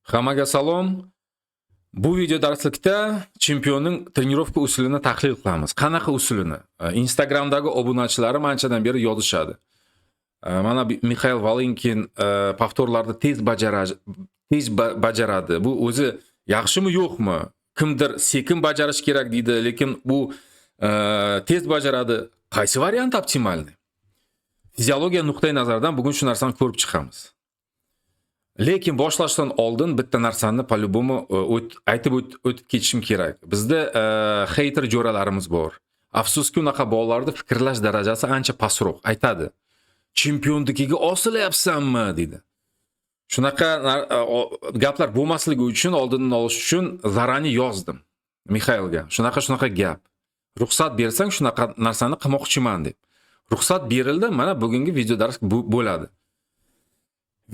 Hammaga salom. Bu video darslikda chempionning тренировка usulini tahlil qilamiz. Qanaqa usulini? Instagramdagi obunachilarim anchadan beri yozishadi. Mana Mixail Volynkin повтор larni tez bajaradi, tez bajaradi. Bu o'zi yaxshimi, yo'qmi? Kimdir sekin bajarish kerak deydi, lekin bu tez bajaradi. Qaysi variant оптимальный? Fiziologiya nuqtai nazaridan bugun shu narsani ko'rib chiqamiz. Lekin boshlashdan oldin bitta narsani по-любому aytib o'tib ketishim kerak. Bizda хейтер jo'ralarimiz bor. Afsuski, unaqa bolalarni fikrlash darajasi ancha pastroq. Aytadi: "Chempionnikiga osilyapsanmi?" deydi. Shunaqa gaplar bo'lmasligi uchun, oldini olish uchun заранее yozdim Mixailga. Shunaqa shunaqa gap. Ruxsat bersang, shunaqa narsani qilmoqchiman deb. Ruxsat berildi, mana bugungi video dars bu bo'ladi.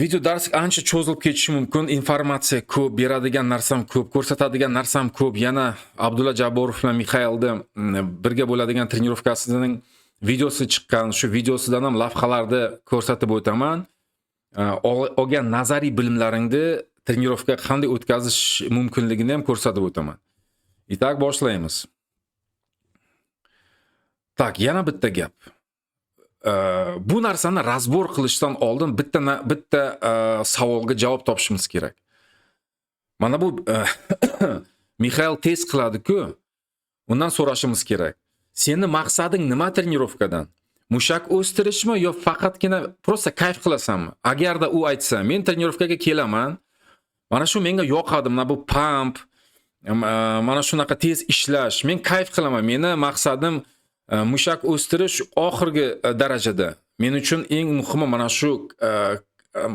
Video dars ancha cho'zilib ketishi mumkin. Informatsiya ko'p, beradigan narsam ko'p, ko'rsatadigan narsam ko'p. Yana Abdulla Jabborov bilan Mixailni birga bo'ladigan тренировка sining videosi chiqqan. Shu videosidan ham lavhalarni ko'rsatib o'taman. Olgan nazariy bilimlaringni тренировка qanday o'tkazish mumkinligini ham ko'rsatib o'taman. Итак, boshlaymiz. Так, yana bitta gap. Bu narsani разбор qilishdan oldin bitta savolga javob topishimiz kerak. Mana bu Mixail tez qiladi-ku. Undan so'rashimiz kerak. Seni maqsading nima тренировка dan? Mushak o'stirishmi yo faqatgina просто kayf qilasanmi? Agarda u aytsa, men тренировка ga kelaman, mana shu menga yoqadi, mana bu pump, mana shunaqa tez ishlash, men kayf qilaman. Meni maqsadim mushak o'stirish oxirgi darajada. Men uchun eng muhimi mana shu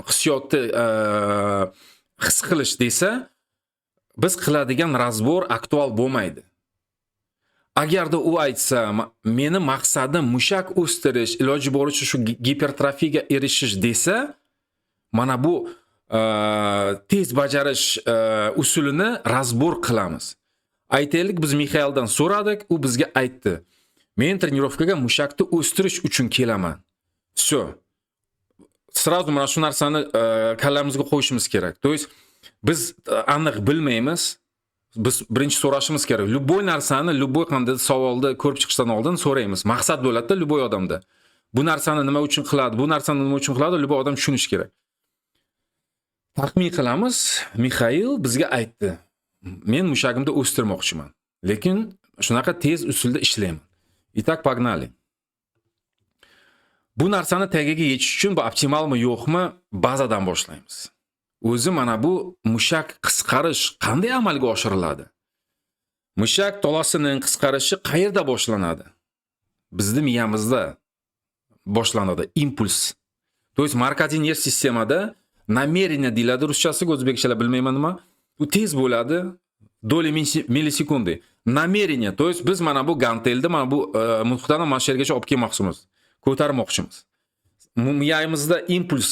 hissiyotni his qilish desa, biz qiladigan разбор aktual bo'lmaydi. Agarda u aytsa, meni maqsadim mushak o'stirish, iloji boricha shu gipertrofiyaga erishish desa, mana bu tez bajarish usulini разбор qilamiz. Aytaylik, biz Mixaildan so'radik, u bizga aytdi: "Men тренировка ga mushakni o'stirish uchun kelaman." Всё. Сразу mana shu narsani kallamizga qo'yishimiz kerak. То есть biz aniq bilmaymiz. Biz birinchi so'rashimiz kerak. Любой narsani, любой qanday savolni ko'rib chiqishdan oldin so'raymiz. Maqsad bo'ladi-da любой odamda. Bu narsani nima uchun qiladi, bu narsani nima uchun qiladi, любой odam tushunishi kerak. Taxmin qilamiz, Mixail bizga aytdi: "Men mushagimni o'stirmoqchiman, lekin shunaqa tez usulda ishlayman." Итак, погнали. Bu narsani tagiga yetish uchun bu optimalmi, yo'qmi, bazadan boshlaymiz. O'zi mana bu mushak qisqarish qanday amalga oshiriladi? Mushak tolasining qisqarishi qayerda boshlanadi? Bizni miyamizda boshlanadi impuls. То есть markaziy nerv sistemada намерение deyiladi ruschasiga, o'zbekchalar bilmayman nima. U tez bo'ladi, доли миллисекунды. Намерение, то есть biz mana bu gantelni mana bu nuqtadan mana shu yergacha olib kelmoqchimiz, ko'tarmoqchimiz. Miyamizda impuls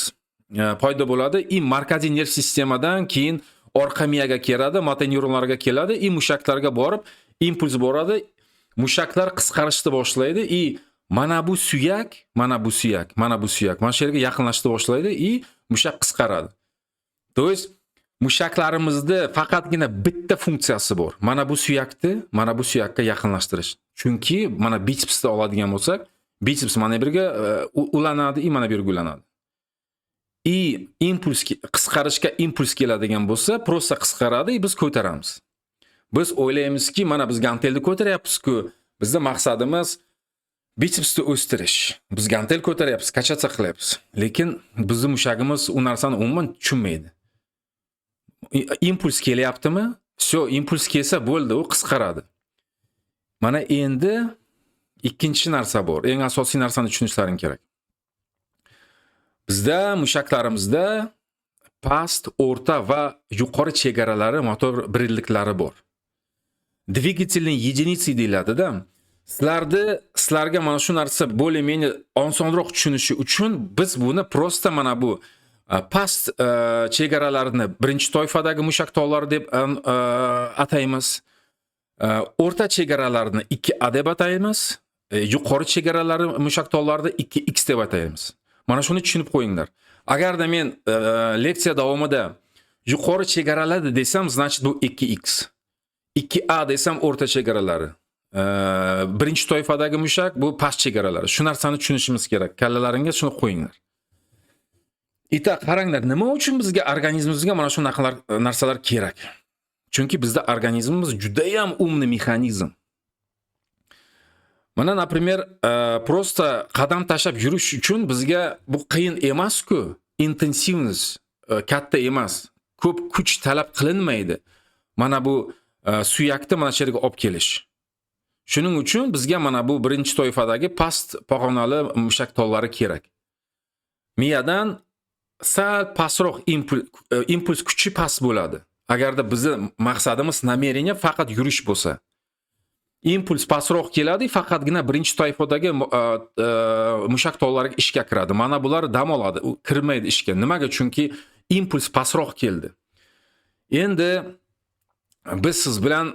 paydo bo'ladi и markaziy nerv sistemadan keyin orqa miyaga keladi, motoneyronlarga keladi и mushaklarga borib impuls boradi. Mushaklar qisqarishni boshlaydi и mana bu suyak, mana bu suyak, mana bu suyak mana shu yerga yaqinlashishni boshlaydi и mushak qisqaradi. То есть mushaklarimizda faqatgina bitta funksiyasi bor. Mana bu suyakni mana bu suyakka yaqinlashtirish. Chunki mana bitsepsni oladigan bo'lsak, biceps mana bu yerga ulanadi и mana bu yerga ulanadi. И impuls, qisqarishga impuls keladigan bo'lsa, просто qisqaradi и biz ko'taramiz. Biz o'ylaymizki, mana biz gantelni ko'taryapmiz-ku, bizning maqsadimiz bitsepsni o'stirish. Biz gantel ko'taryapmiz, качаться qilyapmiz. Lekin bizning mushagimiz u narsani umuman tushunmaydi. Impuls kelyaptimi? Всё, impuls kelsa bo'ldi, u qisqaradi. Mana endi ikkinchi narsa bor. Eng asosiy narsani tushunishlaring kerak. Bizda mushaklarimizda past, o'rta va yuqori chegaralari motor birliklari bor. Двигательные единицы deyiladi-da. Sizlarga mana shu narsa более-менее osonroq tushunishi uchun biz buni просто mana bu past chegaralarni birinchi toifadagi mushak tollari deb ataymiz. O'rta chegaralarni 2A deb ataymiz. Yuqori chegaralari mushak tollarini 2X deb ataymiz. Mana shuni tushunib qo'yinglar. Agarda men leksiya davomida Yuqori chegaralari desam, значит, bu 2x. 2A desam, o'rta chegaralari. Birinchi toifadagi mushak, bu past chegaralari. Shu narsani tushunishimiz kerak. Kallalaringga shuni qo'yinglar. Итак, qaranglar, nima uchun bizga, organizmimizga mana shunaqa narsalar kerak? Chunki bizda organizmimiz juda ham умный mexanizm. Mana, например, просто qadam tashlab yurish uchun bizga bu qiyin emas-ku. Интенсивность katta emas. Ko'p kuch talab qilinmaydi. Mana bu suyakni mana shu yerga olib kelish. Shuning uchun bizga mana bu birinchi toifadagi past pog'onali mushak tollari kerak. Miyadan sal pastroq impuls kuchi past bo'ladi. Agarda bizni maqsadimiz, намерение faqat yurish bo'lsa, impuls pastroq keladi, faqatgina birinchi toifadagi mushak tollariga ishga kiradi. Mana bular dam oladi, u kirmaydi ishga. Nimaga? Chunki impuls pastroq keldi. Endi biz siz bilan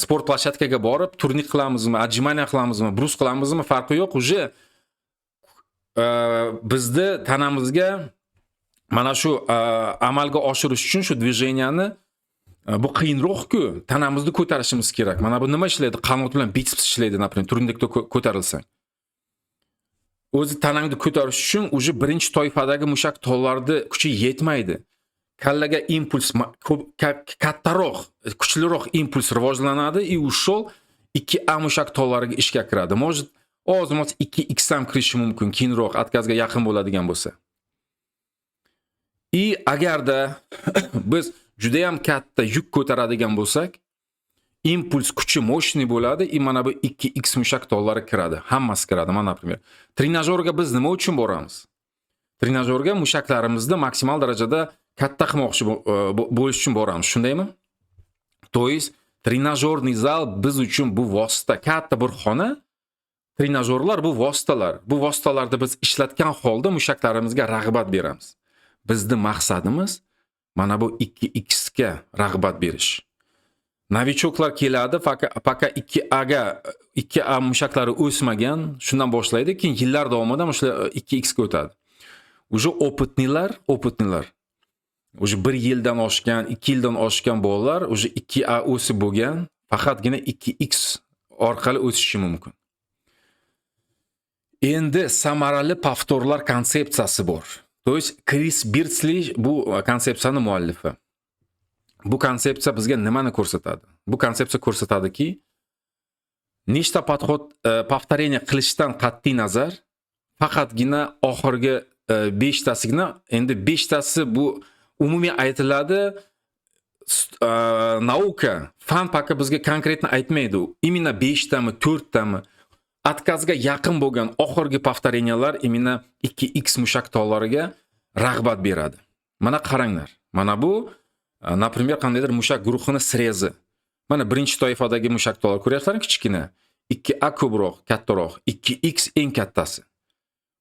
sport площадка ga borib turnik qilamizmi, отжимание qilamizmi, брус qilamizmi, farqi yo'q. Уже bizni tanamizga mana shu amalga oshirish uchun shu движения ni bu qiyinroq-ku, tanamizni ko'tarishimiz kerak. Mana bu nima ishlaydi? Qanot bilan bitseps ishlaydi, например, turnikda ko'tarilsang. O'zi tanangni ko'tarish uchun уже birinchi toifadagi mushak tollarni kuchi yetmaydi. Kallaga impuls ko'p kattaroq, kuchliroq impuls rivojlanadi и ушел 2A mushak tollariga ishga kiradi. Может, ozmoz 2X ham kirishi mumkin keyinroq, отказ ga yaqin bo'ladigan bo'lsa. И agarda biz juda ham katta yuk ko'taradigan bo'lsak, impuls kuchi мощный bo'ladi и mana bu 2X mushak tollari kiradi. Hammasi kiradi. Mana, например, trenajyorga biz nima uchun boramiz? Trenajyorga mushaklarimizni maksimal darajada katta qilmoqchi bo'lish uchun boramiz, shundaymi? То есть тренажёрный zal biz uchun bu vosita, katta bir xona. Trenajyorlar bu vositalar. Bu vositalarni biz ishlatgan holda mushaklarimizga rag'bat beramiz. Bizni maqsadimiz mana bu 2x ga rag'bat berish. Новичок lar keladi, пока 2A ga, 2A mushaklari o'smagan, shundan boshlaydi, keyin yillar davomida o'sha 2x ga o'tadi. Уже опытный lar, опытный lar уже 1 yildan oshgan, 2 yildan oshgan bolalar уже 2A o'sib bo'lgan, faqatgina 2x orqali o'sishi mumkin. Endi samarali повтор lar konsepsiyasi bor. То есть Kris Birdsli bu konsepsiyani muallifi. Bu konsepsiya bizga nimani ko'rsatadi? Bu konsepsiya ko'rsatadiki, nechta подход повторение qilishdan qat'iy nazar, faqatgina oxirgi beshtasigina, endi beshtasi bu umumiy aytiladi, наука, fan пока bizga конкретно aytmaydi. Именно beshtami, to'rttami, отказ ga yaqin bo'lgan oxirgi повторения lar именно 2x mushak tollariga rag'bat beradi. Mana qaranglar. Mana bu, например, qandaydir mushak guruhini срез i. Mana birinchi toifadagi mushak tollar ko'ryapsizlarmi, kichkina. 2A ko'proq, kattaroq, 2x eng kattasi.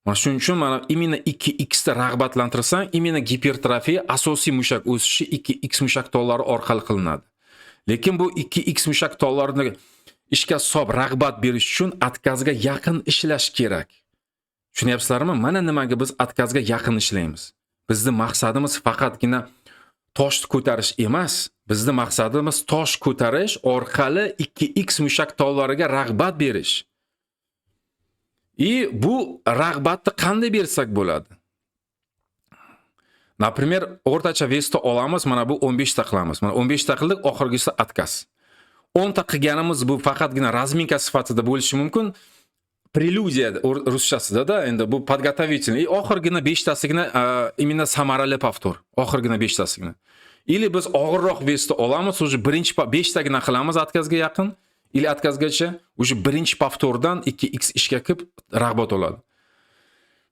Mana shuning uchun mana именно 2x ta rag'batlantirsang, именно gipertrofiya, asosiy mushak o'sishi 2x mushak tollari orqali qilinadi. Lekin bu 2x mushak tollarini ishga solib rag'bat berish uchun отказ ga yaqin ishlash kerak. Tushunyapsizlarmi? Mana nimaga biz отказ ga yaqin ishlaymiz. Bizni maqsadimiz faqatgina toshni ko'tarish emas. Bizni maqsadimiz tosh ko'tarish orqali 2x mushak tollariga rag'bat berish. И bu rag'batni qanday bersak bo'ladi? Например, o'rtacha вес ni olamiz, mana bu 15 ta qilamiz. Mana 15 ta qildik, oxirgisi отказ. 10 ta qilganimiz bu faqatgina разминка sifatida bo'lishi mumkin. Прелюдия ruschasida-da, endi bu подготовительный. И oxirgina 5 tasigina именно samarali повтор. Oxirgina 5 tasigina. Или biz og'irroq вес ni olamiz, уже birinchi 5 tagina qilamiz отказ ga yaqin, или отказ gacha, уже birinchi повтор dan 2x ishga kirib rag'bat oladi.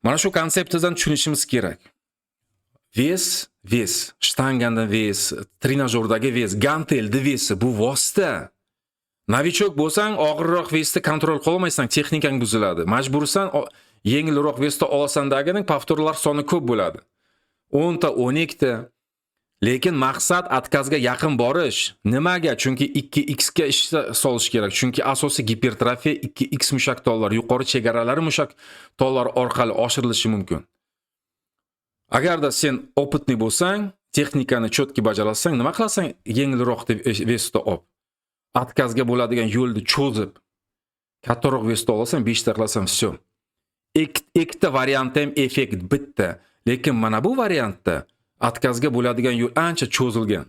Mana shu konsepsiyadan tushunishimiz kerak. Вес, вес, shtangani вес, trenajyordagi вес, gantelni вес i bu vosita. Новичок bo'lsang, og'irroq вес ni контроль qilolmaysan, texnikang buziladi. Majbursan, yengilroq вес da olasandagining повтор lar soni ko'p bo'ladi. 10 ta, 12 ta. Lekin maqsad отказ ga yaqin borish. Nimaga? Chunki 2x ga ishga solish kerak. Chunki asosiy gipertrofiya 2x mushak tollar, yuqori chegaralari mushak tollar orqali oshirilishi mumkin. Agarda sen опытный bo'lsang, Texnikani четкий bajarasang, nima qilasan yengilroq deb вес da olib? Отказ ga bo'ladigan yo'lni cho'zib, kattaroq вес da olasan, 5 ta qilasan, всё. Ikkita variantda ham effekt bitta, lekin mana bu variantda отказ ga bo'ladigan yo'l ancha cho'zilgan.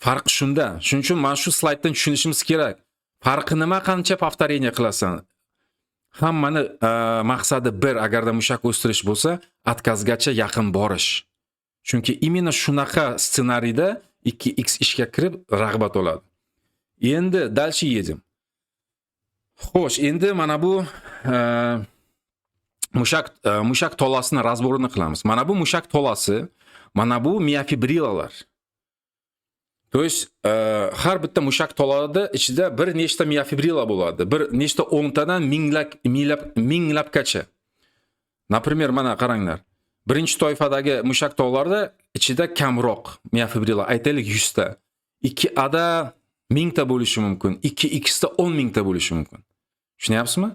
Farq shunda. Shuning uchun mana shu slayddan tushunishimiz kerak. Farqi nima, qancha повторение qilasan? Hammani maqsadi bir, agarda mushak o'stirish bo'lsa, отказ gacha yaqin borish. Chunki именно shunaqa ssenariyda 2x ishga kirib, rag'bat oladi. Endi дальше едем. Xo'sh, endi mana bu mushak tolasini разбор ini qilamiz. Mana bu mushak tolasi, mana bu miofibrillalar. То есть har bitta mushak tolada ichida bir nechta miofibrilla bo'ladi. Bir nechta o'ntadan minglab, minglab, minglabgacha. Например, mana qaranglar. Birinchi toifadagi mushak tolalarda ichida kamroq miofibrilla, aytaylik, 100 ta. 2A da 1000 ta bo'lishi mumkin. 2X da 10 mingta bo'lishi mumkin. Tushunyapsizmi?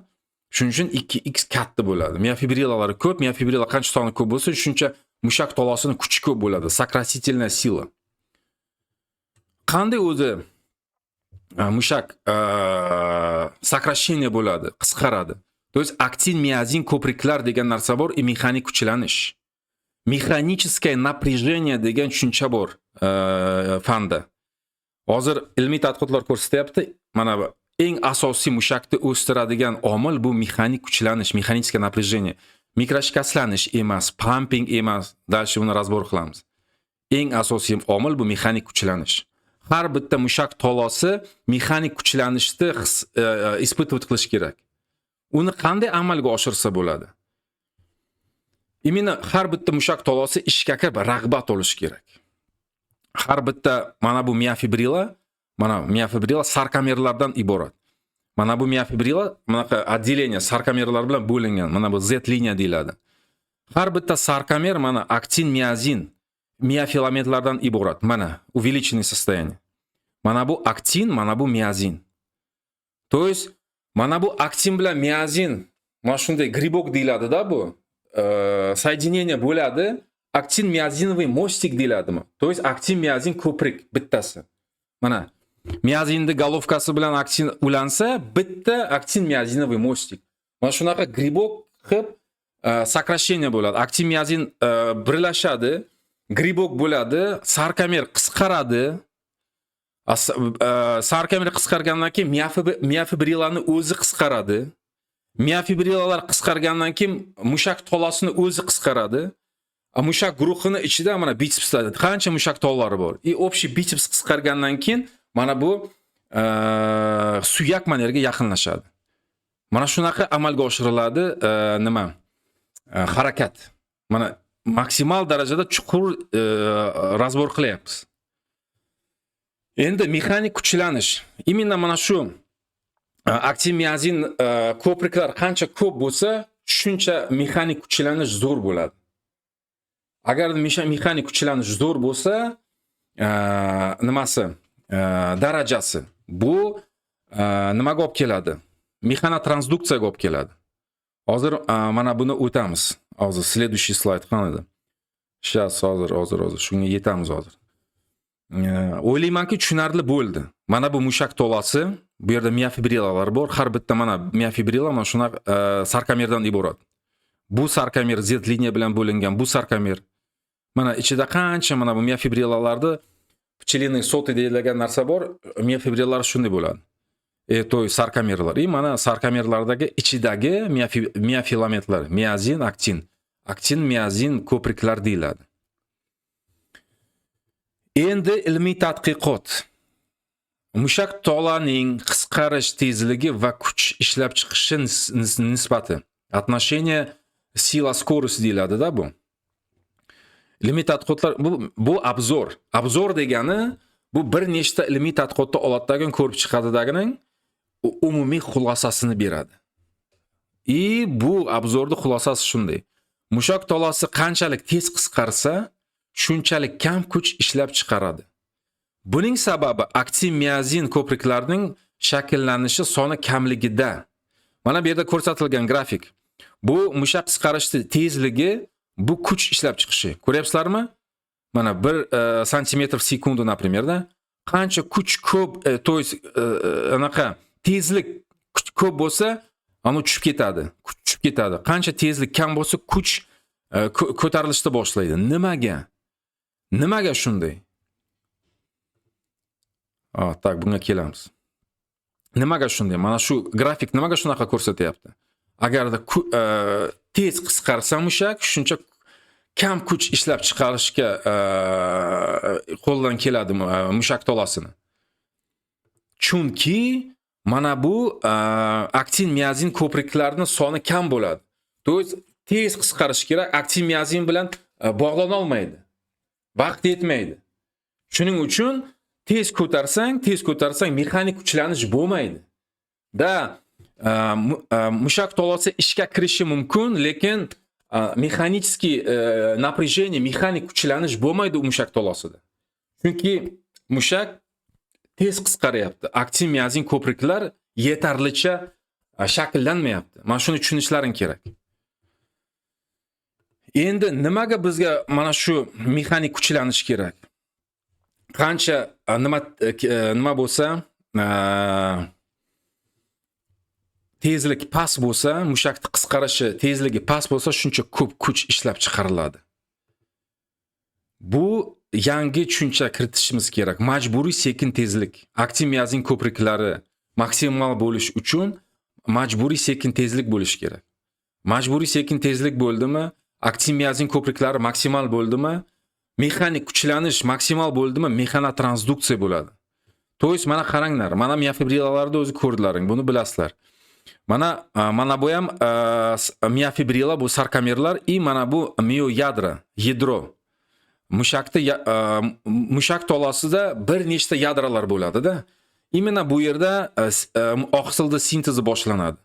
Shuning uchun 2X katta bo'ladi. Miofibrilalari ko'p, miofibrilla qancha soni ko'p bo'lsa, shuncha mushak tolasini kuchi ko'p bo'ladi. Сократительная сила. Qanday o'zi mushak сокращение bo'ladi, qisqaradi? То есть aktin miozin ko'priklar degan narsa bor и mexanik kuchlanish. Механическое напряжение degan tushuncha bor fanda. Hozir ilmiy tadqiqotlar ko'rsatyapti, mana bu eng asosiy mushakni o'stiradigan omil bu mexanik kuchlanish, механическое напряжение. Mikroshikastlanish emas, pumping emas. Дальше buni разбор qilamiz. Eng asosiy omil bu mexanik kuchlanish. Har bitta mushak tolasi mexanik kuchlanishni his испытывать qilish kerak. Uni qanday amalga oshirsa bo'ladi? Именно har bitta mushak tolasi ishga kirib, rag'bat olishi kerak. Har bitta mana bu miofibrilla, mana miofibrilla sarkomerlardan iborat. Mana bu miofibrilla bunaqa отделение sarkomerlar bilan bo'lingan. Mana bu Z liniya deyiladi. Har bitta sarkomer mana aktin, miozin miofilamentlardan iborat. Mana увеличенное состояние. Mana bu aktin, mana bu miozin. То есть mana bu aktin bilan miozin mana shunday грибок deyiladi-da bu. Соединение bo'ladi. Aktin миозиновый мостик deyiladimi? То есть aktin miozin ko'prik bittasi. Mana miozinni головка si bilan aktin ulansa, bitta aktin миозиновый мостик. Mana shunaqa грибок qilib сокращение bo'ladi. Aktin miozin birlashadi, грибок bo'ladi, sarkomer qisqaradi. Sarkomer qisqargandan keyin miofibrillani o'zi qisqaradi. Miofibrillalar qisqargandan keyin mushak tolasini o'zi qisqaradi. A mushak guruhini ichida mana bitsepslar, qancha mushak tolalari bor. И общий bitseps qisqargandan keyin mana bu suyak mana yerga yaqinlashadi. Mana shunaqa amalga oshiriladi nima? Harakat. Mana maksimal darajada chuqur разбор qilyapmiz. Endi mexanik kuchlanish. Именно mana shu aktin miozin ko'priklar qancha ko'p bo'lsa, shuncha mexanik kuchlanish zo'r bo'ladi. Agar mexanik kuchlanish zo'r bo'lsa, nimasi, darajasi bu nimaga olib keladi? Mexanotransduksiyaga olib keladi. Hozir mana buni o'tamiz. Hozir следующий slayd qani edi? Сейчас, hozir, hozir, hozir shunga yetamiz hozir. O'ylaymanki, tushunarli bo'ldi. Mana bu mushak tolasi, bu yerda miofibrillalar bor. Har bitta mana miofibrilla mana shunaqa sarkomerdan iborat. Bu sarkomer Z liniya bilan bo'lingan, bu sarkomer. Mana ichida qancha mana bu miofibrillalarni, пчелиные соты deyilgan narsa bor. Miofibrillalar shunday bo'ladi. То есть sarkomerlar. И mana sarkomerlardagi ichidagi miofilamentlar, miozin, aktin. Aktin, miozin ko'priklar deyiladi. Endi ilmiy tadqiqot. Mushak tolaning qisqarish tezligi va kuch ishlab chiqishi nisbati. Отношение сила скорость deyiladi-da bu. Ilmiy tadqiqotlar bu обзор. Обзор degani bu bir nechta ilmiy tadqiqotni oladidagi, ko'rib chiqadidagining umumiy xulosasini beradi. И bu обзор ning xulosasi shunday. Mushak tolasi qanchalik tez qisqarsa, shunchalik kam kuch ishlab chiqaradi. Buning sababi aktin miozin ko'priklarining shakllanishi soni kamligida. Mana bu yerda ko'rsatilgan grafik. Bu mushak qisqarishi tezligi, bu kuch ishlab chiqishi. Ko'ryapsizlarmi? Mana 1 santimetr в секунду, например, да? Qancha kuch ko'p, то есть anaqa tezlik kuch ko'p bo'lsa, anu tushib ketadi. Kuch tushib ketadi. Qancha tezlik kam bo'lsa, kuch ko'tarilishni boshlaydi. Nimaga? Nimaga shunday? Ah, так, bunga kelamiz. Nimaga shunday? Mana shu grafik nimaga shunaqa ko'rsatyapti? Agarda tez qisqarsa mushak, shuncha kam kuch ishlab chiqarishga qo'ldan keladi mushak tolasini. Chunki mana bu aktin miozin ko'priklarning soni kam bo'ladi. То есть tez qisqarish kerak, aktin miozin bilan bog'lana olmaydi. Vaqt yetmaydi. Shuning uchun tez ko'tarsang, mexanik kuchlanish bo'lmaydi. Да, mushak tolasi ishga kirishi mumkin, lekin механический напряжение, mexanik kuchlanish bo'lmaydi u mushak tolasida. Chunki mushak tez qisqaryapti. Aktin miozin ko'priklar yetarlicha shakllanmayapti. Mana shuni tushunishlaring kerak. Endi nimaga bizga mana shu mexanik kuchlanish kerak? Qancha nima bo'lsa, tezlik past bo'lsa, mushakni qisqarishi tezligi past bo'lsa, shuncha ko'p kuch ishlab chiqariladi. Bu yangi tushuncha kiritishimiz kerak. Majburiy sekin tezlik. Aktin miozin ko'priklari maksimal bo'lish uchun majburiy sekin tezlik bo'lishi kerak. Majburiy sekin tezlik bo'ldimi? Aktin miozin ko'priklari maksimal bo'ldimi? Mexanik kuchlanish maksimal bo'ldimi? Mexanotransduksiya bo'ladi. То есть mana qaranglar, mana miofibrillalarni o'zi ko'rdilaring, buni bilasizlar. Mana bu ham miofibrilla, bu sarkomerlar и mana bu миоядро, ядро. Mushakda mushak tolasida bir nechta yadrolar bo'ladi-da. Именно bu yerda oqsilni sintezi boshlanadi.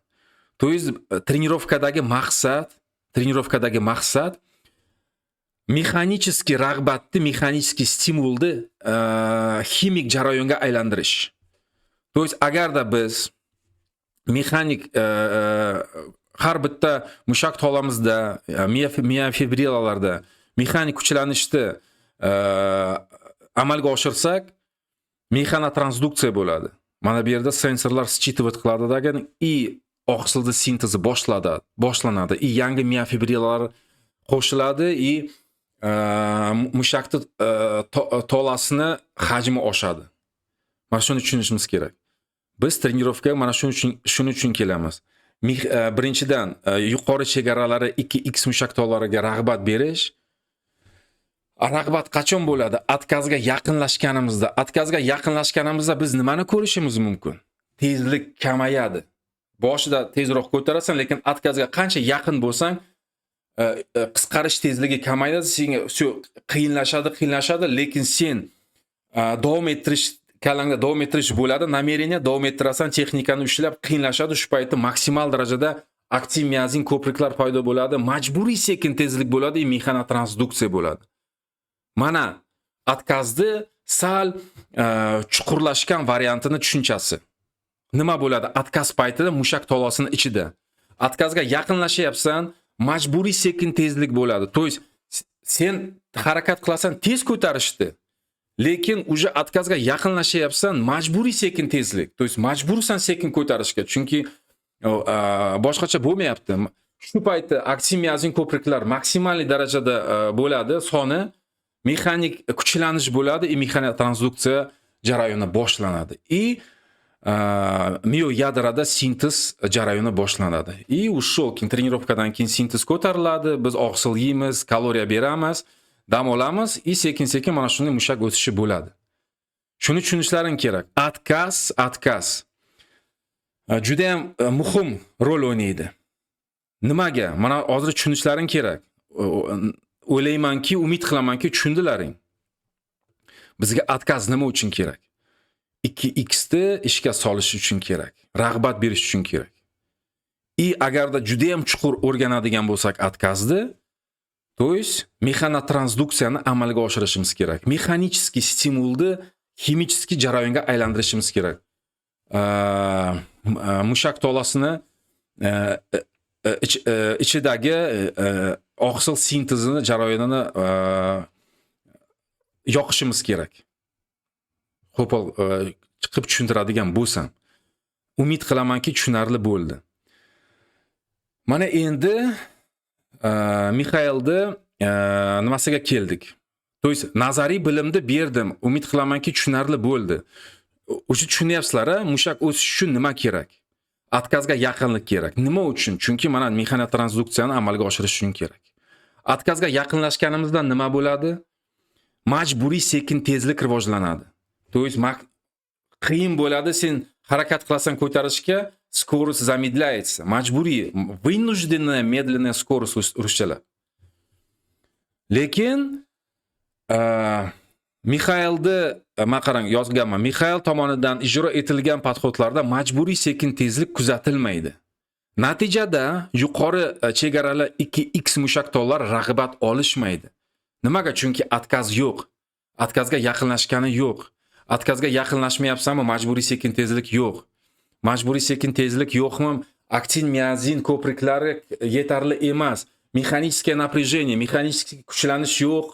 То есть trenirovkadagi maqsad механический rag'batni, механический stimulni ximik jarayonga aylantirish. То есть agarda biz mexanik har bitta mushak tolamizda, miofibrillalarda mexanik kuchlanishni amalga oshirsak, mexanotransduksiya bo'ladi. Mana bu yerda sensorlar считывать qiladi degan и oqsilni sintezi boshlanadi и yangi miofibrillalar qo'shiladi и mushakni tolasini hajmi oshadi. Mana shuni tushunishimiz kerak. Biz trenirovkaga mana shuning uchun kelamiz. Birinchidan, yuqori chegaralari 2x mushak tolalariga rag'bat berish. Rag'bat qachon bo'ladi? Отказ ga yaqinlashganimizda. Отказ ga yaqinlashganimizda biz nimani ko'rishimiz mumkin? Tezlik kamayadi. Boshida tezroq ko'tarasan, lekin отказ ga qancha yaqin bo'lsang, qisqarish tezligi kamayadi, senga shu qiyinlashadi, qiyinlashadi, lekin sen davom ettirish, kallangda davom ettirish bo'ladi, намерение davom ettirasan, texnikani ushlab qiyinlashadi, shu paytda maksimal darajada aktin miozin ko'priklar paydo bo'ladi, majburiy sekin tezlik bo'ladi, mexanotransduksiya bo'ladi. Mana отказ ni sal chuqurlashgan variantini tushunchasi. Nima bo'ladi? Отказ paytida mushak tolasini ichida. Отказ ga yaqinlashyapsan, majburiy sekin tezlik bo'ladi. То есть sen harakat qilasan tez ko'tarishni, lekin уже отказ ga yaqinlashyapsan, majburiy sekin tezlik. То есть majbursan sekin ko'tarishga, chunki boshqacha bo'lmayapti. Shu paytda aktin miozin ko'priklar maksimal darajada bo'ladi, soni, mexanik kuchlanish bo'ladi и mexanik transduksiya jarayoni boshlanadi. И миоядро da sintez jarayoni boshlanadi. И ушел keyin trenirovkadan keyin sintez ko'tariladi, biz oqsil yeymiz, kaloriya beramiz, dam olamiz и sekin-sekin mana shunday mushak o'sishi bo'ladi. Shuni tushunishlaring kerak. Отказ juda ham muhim rol o'ynaydi. Nimaga? Mana hozir tushunishlaring kerak. O'ylaymanki, umid qilamanki, tushundilaring. Bizga отказ nima uchun kerak? 2x ni ishga solish uchun kerak. Rag'bat berish uchun kerak. И agarda juda ham chuqur o'rganadigan bo'lsak отказ ni, то есть mexanotransduksiyani amalga oshirishimiz kerak. Механический stimulni химический jarayonga aylantirishimiz kerak. Mushak tolasini ichidagi oqsil sintezini jarayonini. yoqishimiz kerak. Qo'pol chiqib tushuntiradigan bo'lsam, umid qilamanki tushunarli bo'ldi. Mana endi Mixailni nimasiga keldik. То есть nazariy bilimni berdim. Umid qilamanki tushunarli bo'ldi. O'sha tushunyapsizlar, mushak o'sishi uchun nima kerak? Отказ ga yaqinlik kerak. Nima uchun? Chunki mana mexanotransduksiyani amalga oshirish uchun kerak. Отказ ga yaqinlashganimizda nima bo'ladi? Majburiy sekin tezlik rivojlanadi. То есть qiyin bo'ladi, sen harakat qilasan ko'tarishga, скорость замедляется. Majburiy, вынужденная медленная скорость ruschalab. Lekin Mixailni mana qarang, yozganman. Mixail tomonidan ijro etilgan подход larda majburiy sekin tezlik kuzatilmaydi. Natijada yuqori chegarali 2x mushak tollar rag'bat olishmaydi. Nimaga? Chunki отказ yo'q. Отказ ga yaqinlashgani yo'q. Отказ ga yaqinlashmayapsanmi, majburiy sekin tezlik yo'q. Majburiy sekin tezlik yo'qmi? Aktin miozin ko'priklari yetarli emas. Механическое напряжение, mexanik kuchlanish yo'q.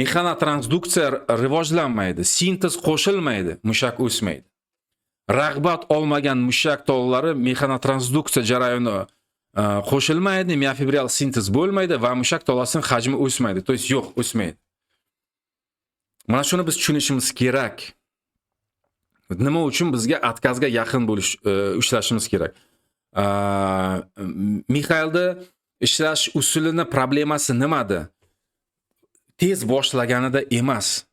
Mexanotransduksiya rivojlanmaydi, sintez qo'shilmaydi, mushak o'smaydi. Rag'bat olmagan mushak tolalari mexanotransduksiya jarayoni qo'shilmaydi, miofibril sintez bo'lmaydi va mushak tolasining hajmi o'smaydi. То есть yo'q, o'smaydi. Mana shuni biz tushunishimiz kerak. Nima uchun bizga отказ ga yaqin bo'lish ishlashimiz kerak? Mixailda ishlash usulini problemasi nimada? Tez boshlaganida emas.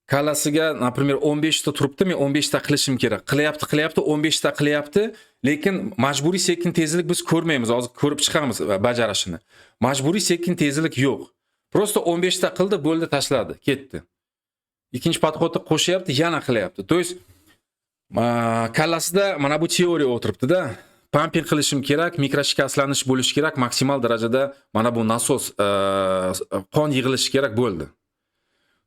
Kallasiga, например, 15 ta turibdi, men 15 ta qilishim kerak. Qilyapti, qilyapti, 15 ta qilyapti, lekin majburiy sekin tezlik biz ko'rmaymiz. Hozir ko'rib chiqamiz bajarishini. Majburiy sekin tezlik yo'q. Просто 15 ta qildi, bo'ldi, tashladi, ketdi. Ikkinchi подход ni qo'shyapti, yana qilyapti. То есть kallasida mana bu teoriya o'tiribdi-da. Pumping qilishim kerak, mikroshikastlanish bo'lishi kerak, maksimal darajada mana bu nasos qon yig'ilishi kerak bo'ldi.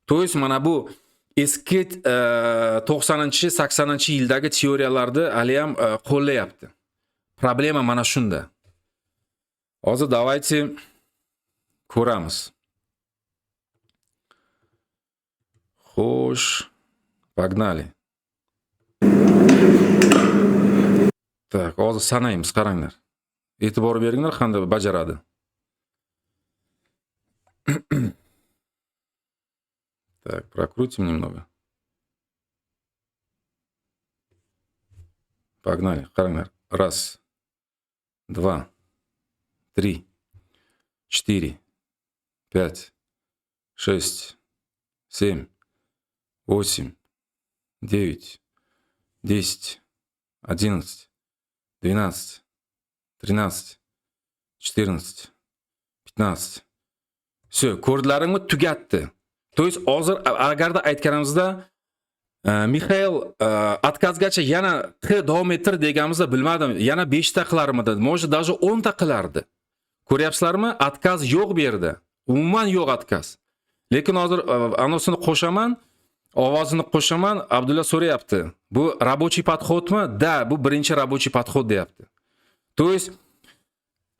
То есть mana bu eski 90-, 80-yildagi teoriyalarni hali ham qo'llayapti. Problema mana shunda. Hozir давайте ko'ramiz. Xo'sh, погнали. Так, hozir sanaymiz, qaranglar. E'tibor beringlar, qanday bajaradi. Так, прокрутим немного. Погнали, qaranglar. Раз, два, три, четыре, пять, шесть, семь, восемь, девять, 10, 11, 12, 13, 14, 15. Все, ko'rdilaringmi, tugatdi. То есть hozir agarda aytganimizda Mixail отказ gacha yana q davom ettir deganimizda bilmadim, yana 5 ta qilarmidi, может даже 10 ta qilardi. Ko'ryapsizlarmi? Отказ yo'q bu yerda. Umuman yo'q отказ. Lekin hozir anosini qo'shaman, ovozini qo'shaman. Abdulla so'rayapti. Bu рабочий подход mi? Да, bu birinchi рабочий подход deyapti. То есть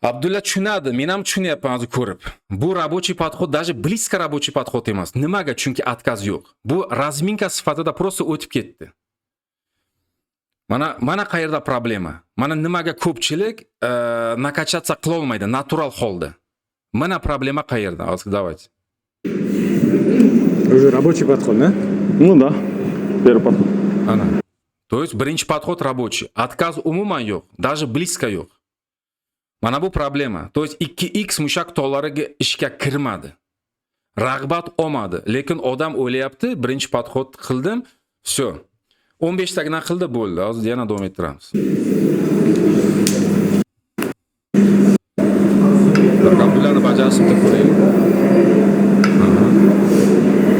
Abdulla tushunadi, men ham tushunyapman hozir ko'rib. Bu рабочий подход даже близко рабочий подход emas. Nimaga? Chunki отказ yo'q. Bu разминка sifatida просто o'tib ketdi. Mana qayerda problema. Mana nimaga ko'pchilik накачаться qila olmaydi natural holda. Mana problema qayerda? Hozir давайте. Уже рабочий подход, да? Ну да, первый подход. Ana. То есть birinchi подход рабочий. Отказ umuman yo'q, даже близко yo'q. Mana bu problema. То есть 2x mushak tolalariga ishga kirmadi. Rag'bat olmadi. Lekin odam o'ylayapti, birinchi подход qildim, всё. 15 tagina qildi, bo'ldi. Hozir yana davom ettiramiz. Так, Abdullani bajarishini bitta ko'raylik. Aha.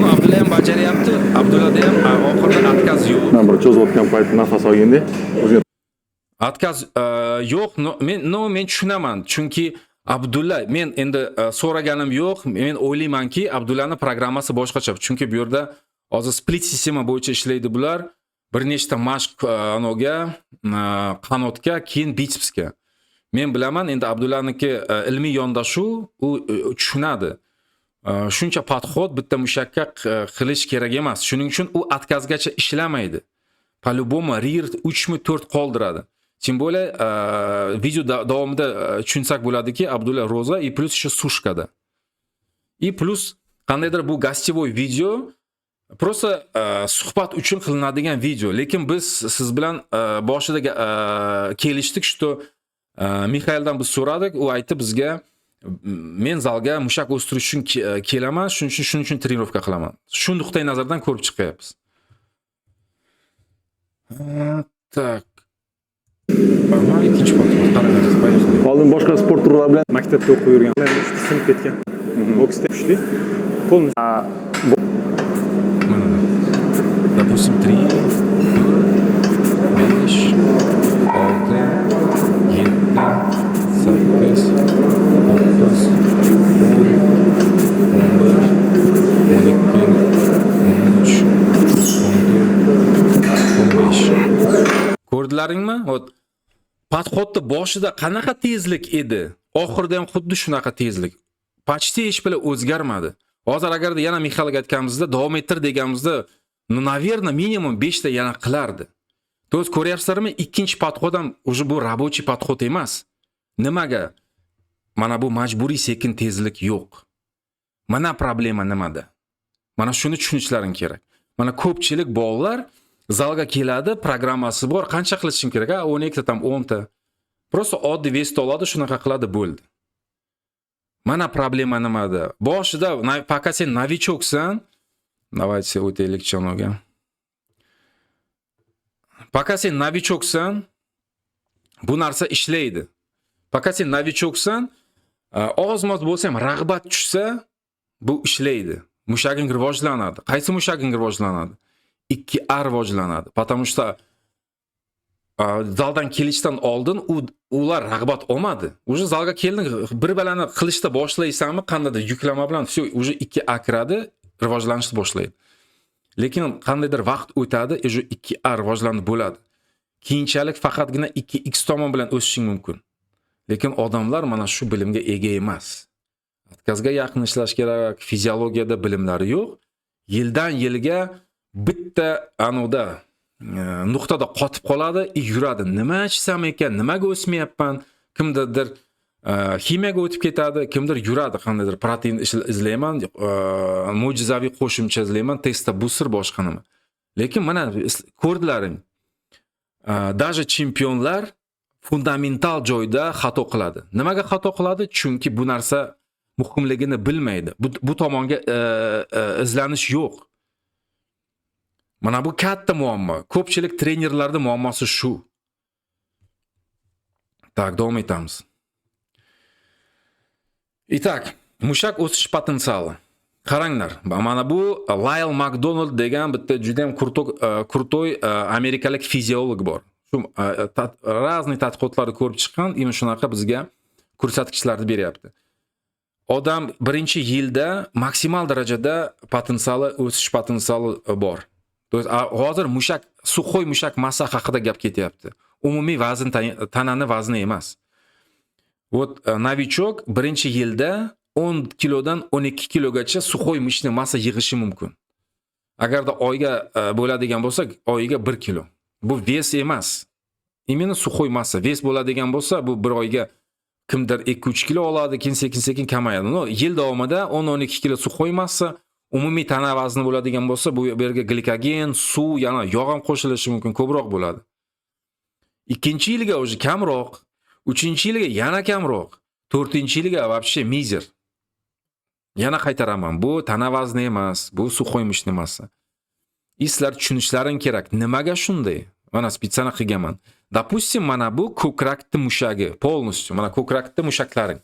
Ну, Abdulla ham bajaryapti. Abdullada ham oxirida отказ yo'q. Mana bir cho'zayotgan payt nafas olganda o'ziga Отказ yo'q, но men tushunaman. Chunki Abdulla, men endi so'raganim yo'q. Men o'ylaymanki, Abdullani programmasi boshqacha. Chunki bu yerda hozir split sistema bo'yicha ishlaydi bular. Bir nechta mashq anoga, qanotga, keyin bitsepsga. Men bilaman, endi Abdullaniki ilmiy yondashuv, u tushunadi. Shuncha подход bitta mushakka qilish kerak emas. Shuning uchun u отказ gacha ishlamaydi. По-любому RIR 3 mi 4 qoldiradi. Тем более video davomida tushunsak bo'ladiki, Abdulla roza и плюс еще сушка da. И плюс qandaydir bu гостевой video, просто suhbat uchun qilinadigan video. Lekin biz siz bilan boshida kelishdik, что Mixaildan biz so'radik, u aytdi bizga: "Men zalga mushak o'stirish uchun kelaman, shuning uchun тренировка qilaman." Shu nuqtai nazardan ko'rib chiqyapmiz. Так. Aha, ikkinchi подход. Qaranglar, поехали. Oldin boshqa sport turlari bilan Maktabda o'qib yurgan sinib ketgan. Boksda kuchli. Полностью Mana. Допустим, 3, 4, 5, 6, 7, 8, 9, 10, 11, 12, 13, 14, 15. Ko'rdilaringmi? Вот подход ni boshida qanaqa tezlik edi? Oxirida ham xuddi shunaqa tezlik. Почти hech bilan o'zgarmadi. Hozir agarda yana Mixailga aytganimizda, davom ettir deganimizda, ну, наверное, minimum 5 ta yana qilardi. То есть ko'ryapsizlarmi, ikkinchi подход ham уже bu рабочий подход emas. Nimaga? Mana bu majburiy sekin tezlik yo'q. Mana problema nimada? Mana shuni tushunishlaring kerak. Mana ko'pchilik bolalar zalga keladi, programmasi bor, qancha qilishim kerak? Ha, 12 ta там, 10 ta. Просто oddiy вес oladi, shunaqa qiladi, bo'ldi. Mana problema nimada? Boshida пока sen новичок san, давайте o'taylik chanoga. Пока sen новичок san, bu narsa ishlaydi. Пока sen новичок san, ozmoz bo'lsa ham rag'bat tushsa, bu ishlaydi. Mushaging rivojlanadi. Qaysi mushaging rivojlanadi? 2A rivojlanadi. Потому что zaldan kelishdan oldin ular rag'bat olmadi. Уже zalga kelding, bir balani qilishda boshlaysanmi, qandaydir yuklama bilan, все, уже 2A kiradi, rivojlanishni boshlaydi. Lekin qandaydir vaqt o'tadi, уже 2A rivojlanib bo'ladi. Keyinchalik faqatgina 2X tomon bilan o'sishing mumkin. Lekin odamlar mana shu bilimga ega emas. Отказ ga yaqin ishlash kerak, fiziologiyada bilimlari yo'q. Yildan yilga bitta anuda nuqtada qotib qoladi, и yuradi. Nima ichsam ekan, nimaga o'smayapman? Kimdirdir ximiyaga o'tib ketadi, kimdir yuradi, qandaydir protein izlayman, mo'jizaviy qo'shimcha izlayman, testda busr, boshqa nima. Lekin mana ko'rdilaring. Даже chempionlar fundamental joyda xato qiladi. Nimaga xato qiladi? Chunki bu narsa muhimligini bilmaydi. Bu tomonga izlanish yo'q. Mana bu katta muammo. Ko'pchilik trenerlarda muammosi shu. Так, davom etamiz. Итак, mushak o'sish potensiali. Qaranglar, mana bu Layl Makdonald degan bitta juda ham крутой amerikalik fiziolog bor. Shu разный tadqiqotlarni ko'rib chiqqan, именно shunaqa bizga ko'rsatkichlarni beryapti. Odam birinchi yilda maksimal darajada potensiali, o'sish potensiali bor. То есть hozir mushak, сухой mushak massa haqida gap ketyapti. Umumiy vazn, tanani vazni emas. Вот новичок birinchi yilda 10 kilodan 12 kilogacha сухой мышечный massa yig'ishi mumkin. Agarda oyga bo'ladigan bo'lsa, oyiga 1 kilo. Bu вес emas. Именно сухой massa. Вес bo'ladigan bo'lsa, bu bir oyga kimdir 2-3 kilo oladi, keyin sekin-sekin kamayadi. Но, yil davomida 10-12 kilo сухой massa, umumiy tana vazni bo'ladigan bo'lsa, bu yerga glikogen, suv, yana yog' ham qo'shilishi mumkin, ko'proq bo'ladi. Ikkinchi yilga уже kamroq, uchinchi yilga yana kamroq, to'rtinchi yilga вообще мизер. Yana qaytaraman, bu tana vazni emas, bu сухой мышечный massa. И sizlar tushunishlaring kerak, nimaga shunday? Mana специально qilganman. Допустим, mana bu ko'krakni mushagi, полностью, mana ko'krakni mushaklaring.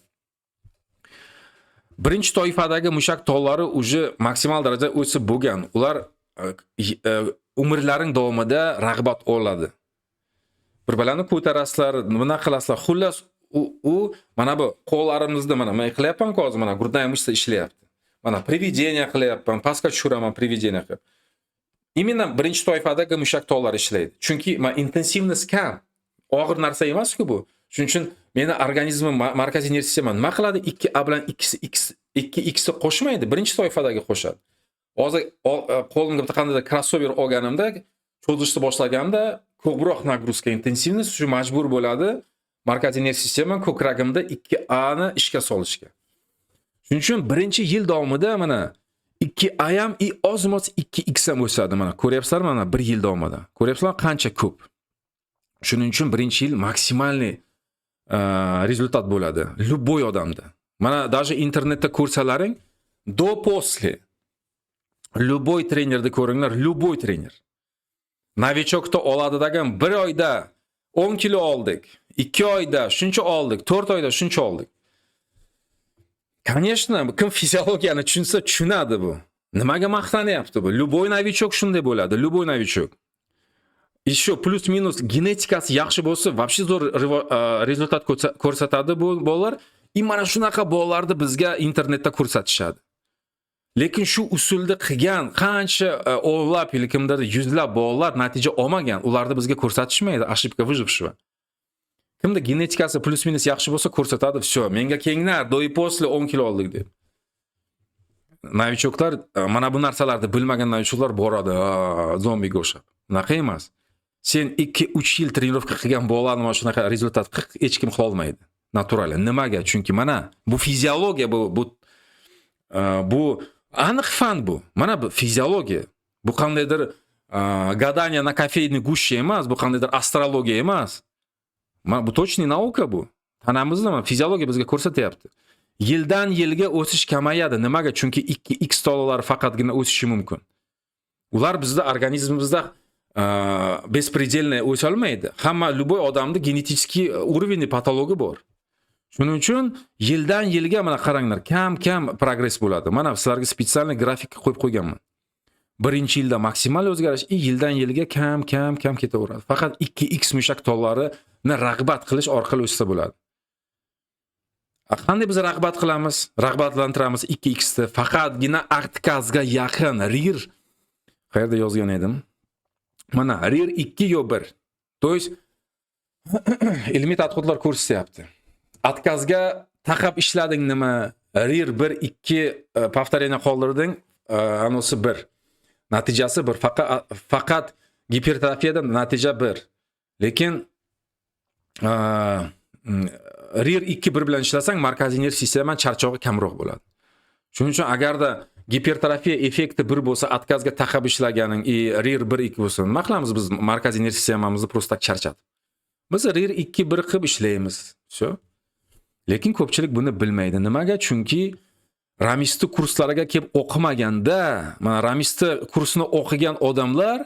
Birinchi toifadagi mushak tollari уже maksimal darajada o'sib bo'lgan. Ular umrlaring davomida rag'bat oladi. Bir balani ko'tarasizlar, nima qilasizlar? Xullas, u mana bu qo'llarimizda, mana men qilyapman-ku hozir, mana грудная мышца ishlayapti. Mana приведение qilyapman, pastga tushiraman приведение qilib. Именно birinchi toifadagi mushak tollari ishlaydi. Chunki ma интенсивность kam. Og'ir narsa emas-ku bu. Shuning uchun Meni organizmim, markaziy nerv sistema nima qiladi? 2A bilan 2 x 2 x ni qo'shmaydi, birinchi toifadagi qo'shadi. Hozir qo'limga bitta qandaydir krossover olganimda, cho'zishni boshlaganimda ko'proq нагрузка, интенсивность, shu majbur bo'ladi markaziy nerv sistema ko'kragimda 2A ni ishga solishga. Shuning uchun birinchi yil davomida mana 2A ham и ozmoz 2X ham o'sadi. Mana ko'ryapsizlar, mana bir yil davomida. Ko'ryapsizlar, qancha ko'p. Shuning uchun birinchi yil максимальный результат bo'ladi любой odamda. Mana даже internetda ko'rsalaring, до после любой trenerni ko'ringlar, любой trener. Новичок da oladi degan, bir oyda 10 kilo oldik, 2 oyda shuncha oldik, 4 oyda shuncha oldik. Конечно, kim fiziologiyani tushunsa, tushunadi bu. Nimaga maqtanyapti bu? Любой новичок shunday bo'ladi, любой новичок. Еще плюс-минус genetikasi yaxshi bo'lsa, вообще zo'r результат ko'rsatadi bu bolalar. И mana shunaqa bolalarni bizga internetda ko'rsatishadi. Lekin shu usulda qilgan qancha o'nlab yoki kimdir yuzlab bolalar natija olmagan, ularni bizga ko'rsatishmaydi, ошибка выжившего. Kimda genetikasi плюс-минус yaxshi bo'lsa, ko'rsatadi, все, menga kelinglar, до и после 10 kilo oldik deb. Новичок lar, mana bu narsalarni bilmagan новичок lar boradi, zombiga o'xshab. Unaqa emas. Sen 2-3 yil тренировка qilgan bolalarni mana shunaqa результат hech kim qila olmaydi. Натурально. Nimaga? Chunki mana bu fiziologiya, bu aniq fan bu. Mana bu fiziologiya. Bu qandaydir гадание на кофейной гуще emas, bu qandaydir astrologiya emas. Mana bu точный наука bu. Tanamizni mana fiziologiya bizga ko'rsatyapti. Yildan yilga o'sish kamayadi. Nimaga? Chunki 2x tolalar faqatgina o'sishi mumkin. Ular bizda organizmimizda беспредельно o'sa olmaydi. Hamma, любой odamda genetik уровень, потолок i bor. Shuning uchun yildan yilga, mana qaranglar, kam-kam progress bo'ladi. Mana sizlarga специальный grafik qo'yib qo'yganman. Birinchi yilda maksimal o'zgarish и yildan yilga kam kam kam ketaveradi. Faqat 2x mushak tollarini rag'bat qilish orqali o'ssa bo'ladi. Qanday biz rag'bat qilamiz? Rag'batlantiramiz 2x ni faqatgina отказ ga yaqin RIR, qayerda yozgan edim? Mana RIR 2 yo 1. То есть ilmiy tadqiqotlar ko'rsatyapti. Отказ ga taqab ishlading nima? RIR 1 2 повторение qoldirding, anosi 1. Natijasi 1. Faqat gipertrofiyada natija 1. Lekin RIR 2 1 bilan ishlasang, markaziy nerv sistemani charchog'i kamroq bo'ladi. Shuning uchun agarda gipertrofiya effekti 1 bo'lsa, отказ ga taqab ishlaganing и RIR 1 2 bo'lsa, nima qilamiz biz markaziy nerv sistemamizni просто так charchatib? Biz RIR 2 1 qilib ishlaymiz. Всё. Lekin ko'pchilik buni bilmaydi. Nimaga? Chunki Ramisni kurslariga kelib o'qimaganda, mana Ramisni kursini o'qigan odamlar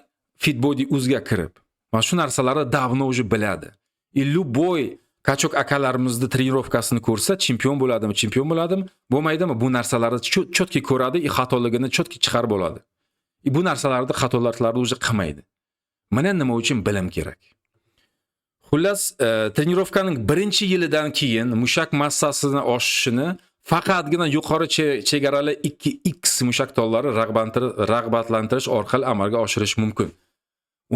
Fitbody uzga kirib, mana shu narsalarni давно уже biladi. И любой качок akalarimizni тренировка sini ko'rsa, chempion bo'ladimi, chempion bo'ladimi, bo'lmaydimi, bu narsalarni четкий ko'radi и xatoligini четкий chiqarib oladi. И bu narsalarni, xatolarni уже qilmaydi. Mana nima uchun bilim kerak. Xullas, тренировка ning birinchi yilidan keyin mushak massasini oshishini faqatgina yuqori chegarali 2x mushak tollari rag'batlantirish orqali amalga oshirish mumkin.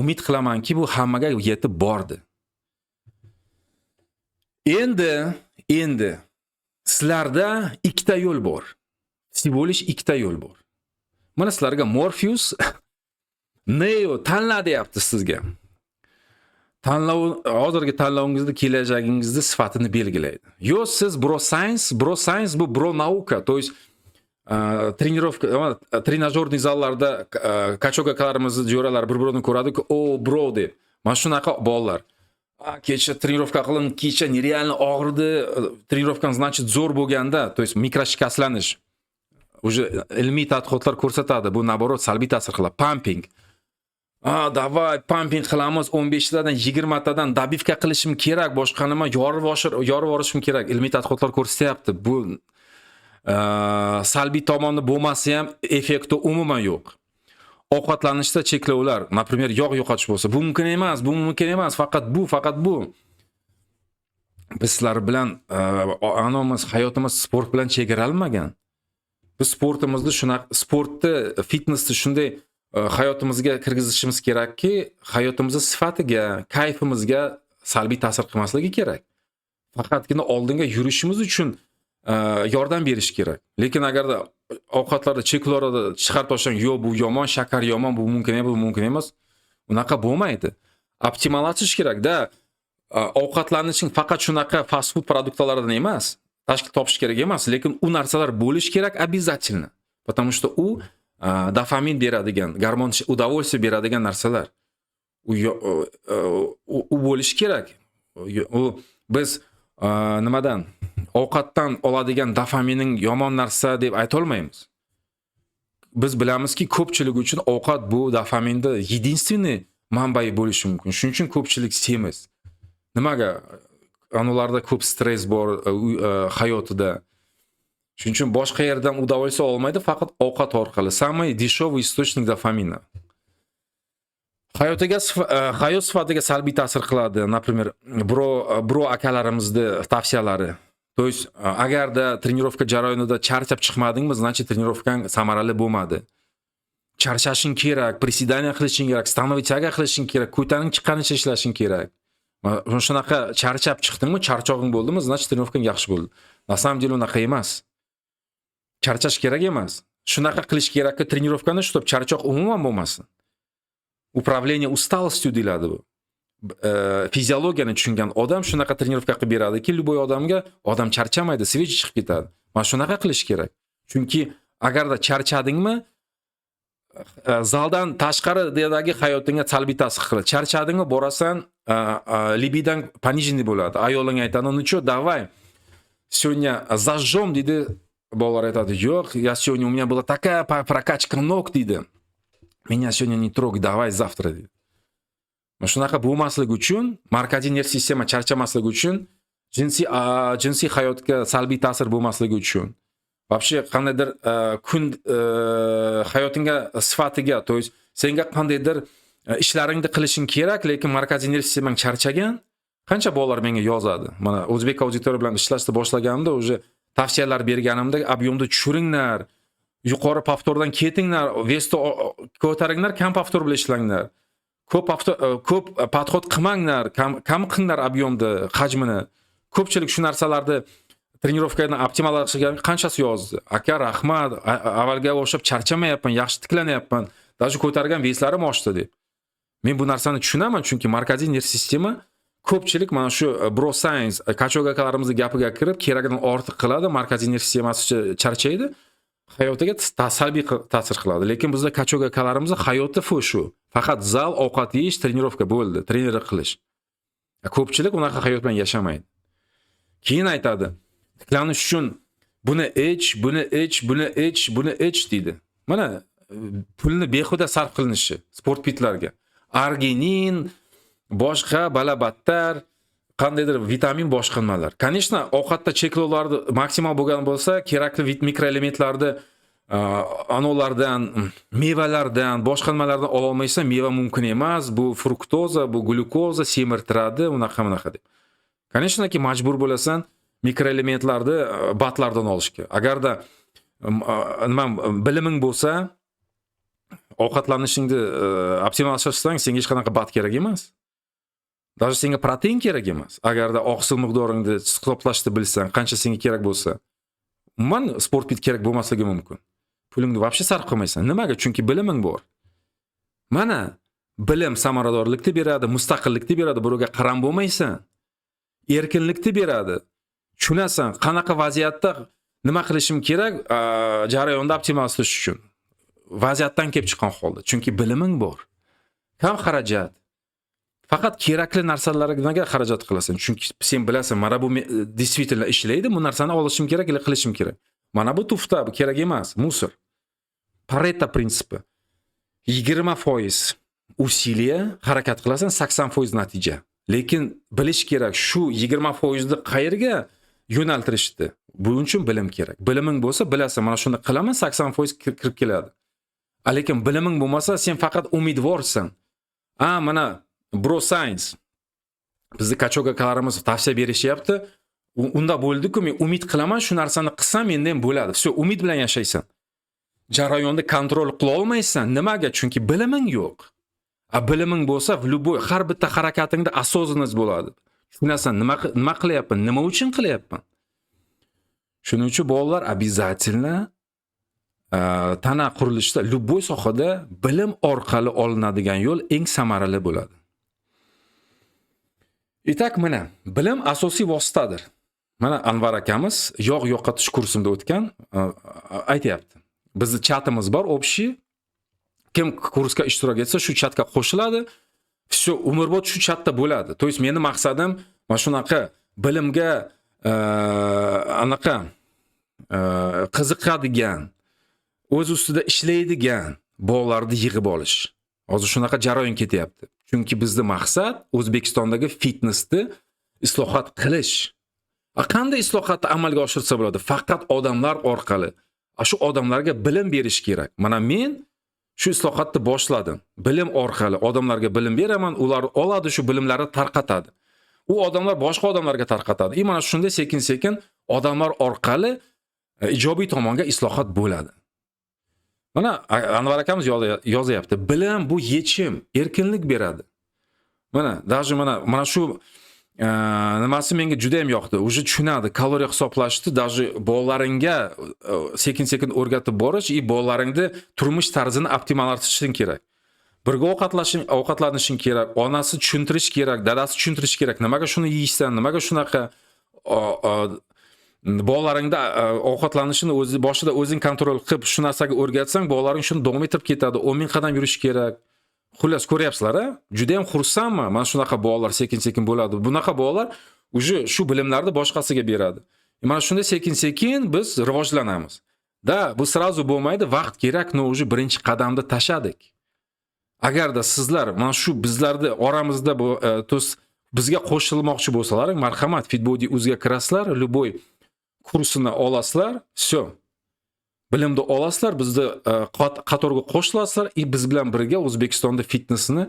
Umid qilamanki, bu hammaga yetib bordi. Endi sizlarda ikkita yo'l bor. Всего лишь ikkita yo'l bor. Mana sizlarga Morpheus Neo tanla deyapti sizga. Tanlov, hozirgi tanlovingizni kelajagingizni sifatini belgilaydi. Yo siz bro science, bro science bu bro наука, то есть тренировка, тренажёрный zallarda качок akalarimizni jo'ralari bir-birini ko'radi-ku, "O bro" deb. Mana shunaqa bolalar. "A, kecha тренировка qildim, kecha нереально og'ridi, тренировка m значит zo'r bo'lganda", то есть mikroshikastlanish. Уже ilmiy tadqiqotlar ko'rsatadi, bu наоборот salbiy ta'sir qiladi. Pumping. A, давай, pumping qilamiz, 15 tadan, 20 tadan добивка qilishim kerak, boshqa nima, yorib oshir, yorib yuborishim kerak. Ilmiy tadqiqotlar ko'rsatyapti. Bu salbiy tomoni bo'lmasa ham, effekti umuman yo'q. Ovqatlanishda cheklovlar, например, yog' yo'qotish bo'lsa, bu mumkin emas, bu mumkin emas, faqat bu, faqat bu. Biz sizlar bilan anamiz, hayotimiz sport bilan chegaralmagan. Biz sportimizni shunaqa, sportni, fitnessni shunday hayotimizga kirgizishimiz kerakki, hayotimizni sifatiga, kayfimizga salbiy ta'sir qilmasligi kerak. Faqatgina oldinga yurishimiz uchun yordam berish kerak. Lekin agarda ovqatlarda cheklovlarda chiqarib tashlang, yo'q, bu yomon, shakar yomon, bu mumkin emas, bu mumkin emas. Unaqa bo'lmaydi. Optimallashish kerak-da. Ovqatlanishing faqat shunaqa fast food produktlaridan emas, tashkil topish kerak emas, lekin u narsalar bo'lishi kerak обязательно. Потому что u dopamin beradigan, gormon удовольствие beradigan narsalar. U bo'lishi kerak. U biz nimadan, ovqatdan oladigan dopaminning yomon narsa deb aytolmaymiz. Biz bilamizki, ko'pchilik uchun ovqat bu dopaminni единственный manbai bo'lishi mumkin. Shuning uchun ko'pchilik semiz. Nimaga? Ularda ko'p stress bor hayotida. Shuning uchun boshqa yerdan удовольствие olmaydi, faqat ovqat orqali. Самый дешевый источник дофамина. Hayot sifatiga salbiy ta'sir qiladi. Например, bro akalarimizni tavsiyalari. То есть agarda trenirovka jarayonida charchab chiqmadingmi, значит, trenirovkang samarali bo'lmadi. Charchashing kerak, приседание qilishing kerak, становой тяга qilishing kerak, ko'taring chiqqanicha ishlashing kerak. Mana shunaqa charchab chiqdingmi, charchog'ing bo'ldimi, значит, trenirovkang yaxshi bo'ldi. На самом деле unaqa emas. Charchash kerak emas. Shunaqa qilish kerakki trenirovkani, чтобы charchoq umuman bo'lmasin. Управление усталостью deyiladi bu. Fiziologiyani tushungan odam shunaqa trenirovka qilib beradiki, любой odamga odam charchamaydi, свежий chiqib ketadi. Mana shunaqa qilish kerak. Chunki agarda charchadingmi, zaldan tashqaridagi hayotingga salbiy ta'sir qiladi. Charchadingmi, borasan, libidang пониженный bo'ladi. Ayoling aytadi: "Ну что, давай, сегодня зажжем", deydi. Bolalar aytadi: "Yo'q, я сегодня, у меня была такая прокачка ног", deydi. "Меня сегодня не трогай, давай завтра", deydi. Mana shunaqa bo'lmasligi uchun, markaziy nerv sistema charchamasligi uchun, jinsiy hayotga salbiy ta'sir bo'lmasligi uchun, вообще qandaydir kun hayotingga sifatiga, то есть senga qandaydir ishlaringni qilishing kerak, lekin markaziy nerv sistemang charchagan. Qancha bolalar menga yozadi. Mana o'zbek auditoriya bilan ishlashni boshlaganimda, уже tavsiyalar berganimda, объем ni tushiringlar, yuqori повтор dan ketinglar, вес ni ko'taringlar, kam повтор bilan ishlanglar. Ko'p повтор, ko'p подход qilmanglar, kam qilinglar объем ni, hajmini. Ko'pchilik shu narsalarni trenirovkani optimallashtirgan qanchasi yozdi. "Aka, rahmat, avvalga o'xshab charchamayapman, yaxshi tiklanyapman. Даже ko'targan вес larim oshdi", deb. Men bu narsani tushunaman, chunki markaziy nerv sistema ko'pchilik mana shu bro science, качок akalarimizni gapiga kirib, keragidan ortiq qiladi, markaziy nerv sistemasi charchaydi, hayotiga salbiy ta'sir qiladi. Lekin bizda качок akalarimizni hayoti shu. Faqat zal, ovqat yeyish, trenirovka bo'ldi, trener qilish. Ko'pchilik unaqa hayot bilan yashamaydi. Keyin aytadi, tiklanish uchun buni ich, buni ich, buni ich, buni ich deydi. Mana pulni behuda sarf qilinishi sport pitlarga. Arginin, boshqa balabattar, qandaydir vitamin, boshqa nimalar. Конечно, ovqatda cheklovlarni maksimal bo'lgan bo'lsa, kerakli mikroelementlarni anavlardan, mevalardan, boshqa nimalardan ola olmaysan, meva mumkin emas, bu fruktoza, bu glyukoza semirtiradi, unaqa bunaqa deb. Конечно, ki majbur bo'lasan mikroelementlarni БАД lardan olishga. Agarda nima biliming bo'lsa, ovqatlanishingni optimallashtirsang, senga hech qanaqa БАД kerak emas. Даже senga protein kerak emas. Agarda oqsil miqdoringni hisoblashni bilsang, qancha senga kerak bo'lsa, umuman sport pit kerak bo'lmasligi mumkin. Pulingni вообще sarf qilmaysan. Nimaga? Chunki biliming bor. Mana bilim samaradorlikni beradi, mustaqillikni beradi, birovga qaram bo'lmaysan. Erkinlikni beradi. Tushunasan, qanaqa vaziyatda nima qilishim kerak jarayonda optimallashish uchun. Vaziyatdan kelib chiqqan holda. Chunki biliming bor. Kam xarajat. Faqat kerakli narsalarga xarajat qilasan. Chunki sen bilasan, mana bu действительно ishlaydi, bu narsani olishim kerak или qilishim kerak. Mana bu туфта, bu kerak emas, мусор. Pareto prinsipi. 20% усилие, harakat qilasan, 80% natija. Lekin bilish kerak, shu 20% ni qayerga yo'naltirishni. Buning uchun bilim kerak. Biliming bo'lsa, bilasan, mana shuni qilaman, 80% kirib keladi. Lekin biliming bo'lmasa, sen faqat umidvorsan. A, mana bro science. Bizni качок akalarimiz tavsiya berishyapti. Unda bo'ldi-ku, men umid qilaman, shu narsani qilsam menda ham bo'ladi. Всё, umid bilan yashaysan. Jarayonni kontrol qila olmaysan. Nimaga? Chunki biliming yo'q. A biliming bo'lsa, в любой har bitta harakatingda осознанность bo'ladi. Shu narsani nima qilyapman, nima uchun qilyapman? Shuning uchun, bolalar, обязательно tana qurilishida, любой sohada bilim orqali olinadigan yo'l eng samarali bo'ladi. Итак, mana, bilim asosiy vositadir. Mana, Anvar akamiz yog' yo'qotish kursimda o'tgan, aytyapti. Bizni chatimiz bor общий. Kim kursga ishtirok etsa, shu chatga qo'shiladi. Все, umrbod shu chatda bo'ladi. То есть meni maqsadim mana shunaqa bilimga anaqa qiziqadigan, o'z ustida ishlaydigan bolalarni yig'ib olish. Hozir shunaqa jarayon ketyapti. Chunki bizni maqsad O'zbekistondagi fitnessni islohot qilish. A qanday islohotni amalga oshirsa bo'ladi? Faqat odamlar orqali. A shu odamlarga bilim berish kerak. Mana, men shu islohotni boshladim. Bilim orqali odamlarga bilim beraman, ular oladi, shu bilimlarni tarqatadi. U odamlar boshqa odamlarga tarqatadi. И mana shunda sekin-sekin odamlar orqali ijobiy tomonga islohot bo'ladi. Mana, Anvar akamiz yozyapti. Bilim bu yechim, erkinlik beradi. Mana, даже mana shu nimasi menga juda ham yoqdi. Уже tushunadi, kaloriya hisoblashni даже bolalaringga sekin-sekin o'rgatib borish и bolalaringni turmush tarzini optimallashtirishing kerak. Birga ovqatlanishing kerak, onasi tushuntirish kerak, dadasi tushuntirish kerak. Nimaga shuni yeyishsan, nimaga shunaqa bolalaringda ovqatlanishini o'zi boshida o'zing контроль qilib, shu narsaga o'rgatsang, bolalaring shuni davom ettirib ketadi. 10 ming qadam yurish kerak. Xullas, ko'ryapsizlar, a? Juda ham xursandman. Mana shunaqa bolalar sekin-sekin bo'ladi. Bunaqa bolalar уже shu bilimlarni boshqasiga beradi. Mana shunda sekin-sekin biz rivojlanamiz. Да, bu сразу bo'lmaydi, vaqt kerak, но уже birinchi qadamni tashladik. Agarda sizlar mana shu bizlarni oramizda bu то есть bizga qo'shilmoqchi bo'lsalaring, marhamat, Fitbody uzga kirasizlar, любой kursini olasizlar, все. Bilimni olasizlar, bizni qatorga qo'shilasizlar и biz bilan birga O'zbekistonda fitnessni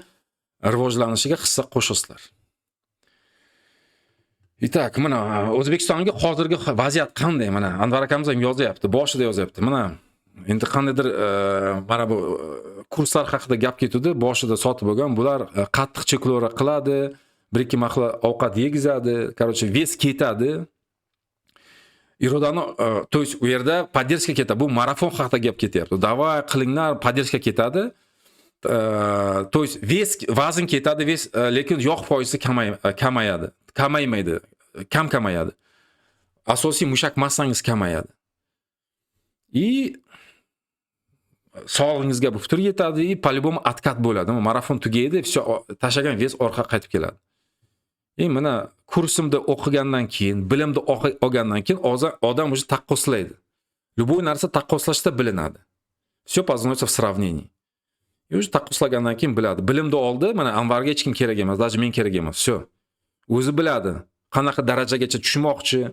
rivojlanishiga hissa qo'shasizlar. Итак, mana, O'zbekistonga hozirgi vaziyat qanday? Mana, Anvar akamiz ham yozyapti, boshida yozyapti. Mana, endi qandaydir mana bu kurslar haqida gap ketuvdi, boshida sotib bo'lgan. Bular qattiq cheklovlar qiladi, bir ikki mahal ovqat yegizadi, короче, вес ketadi. Irodani, то есть u yerda поддержка ketadi. Bu marafon haqida gap ketyapti. Давай qilinglar, поддержка ketadi. То есть вес, vazn ketadi, вес, lekin yog' foizi kamayadi. Kamaymaydi. Kam kamayadi. Asosiy mushak massangiz kamayadi. И sog'lig'ingizga bu putur yetadi и по-любому откат bo'ladi. Marafon tugaydi, все, tashlagan вес orqaga qaytib keladi. И mana, kursimda o'qigandan keyin, bilimni olgandan keyin odam уже taqqoslaydi. Любой narsa taqqoslashda bilinadi. Все познается в сравнении. И уже taqqoslagandan keyin biladi. Bilimni oldi, mana, Anvarga hech kim kerak emas, даже men kerak emas. Все. O'zi biladi, qanaqa darajagacha tushmoqchi,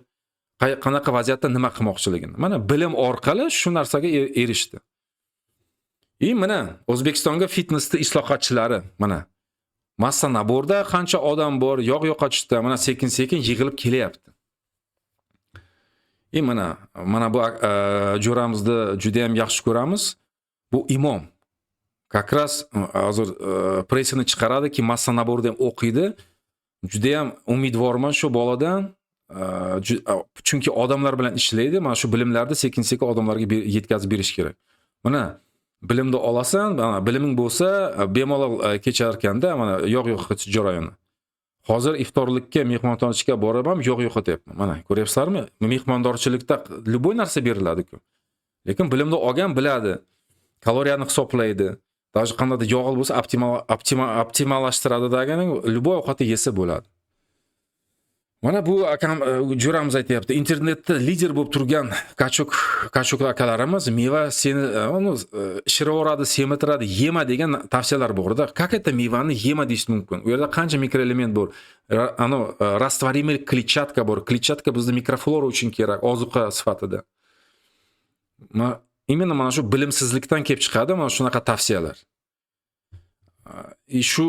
qanaqa vaziyatda nima qilmoqchiligini. Mana, bilim orqali shu narsaga erishdi. И mana, O'zbekistonga fitnessni islohotchilari, mana, масса набор da qancha odam bor, yog' yo'qotishda mana, sekin-sekin yig'ilib kelyapti. И mana bu jo'ramizni juda ham yaxshi ko'ramiz. Bu imom. Как раз hozir pressini chiqaradi, ki масса набор da ham o'qiydi. Juda ham umidvorman shu boladan. Chunki odamlar bilan ishlaydi. Mana shu bilimlarni sekin-sekin odamlarga yetkazib berish kerak. Mana, bilimni olasan, mana, biliming bo'lsa, bemalol kechar ekanda, mana, yog' yo'qotish jarayoni. Hozir iftorlikka, mehmondorchilikka borib ham yog' yo'qotyapman. Mana, ko'ryapsizlarmi? Mehmondorchilikda любой narsa beriladi-ku. Lekin bilimni olgan biladi. Kaloriyani hisoblaydi. Даже qandaydir yog'li bo'lsa, optimallashtiradi degani любой ovqatni yesa bo'ladi. Mana, bu akam, jo'ramiz aytyapti. Internetda lider bo'lib turgan качок akalarimiz meva seni uni ishiraveradi, semirtiradi, yema degan tavsiyalar bor-da. Как это mevani yema deyish mumkin? U yerda qancha mikroelement bor? Ano растворимый клетчатка bor. Клетчатка bizda mikroflora uchun kerak, ozuqa sifatida. Именно mana shu bilimsizlikdan kelib chiqadi mana shunaqa tavsiyalar. И shu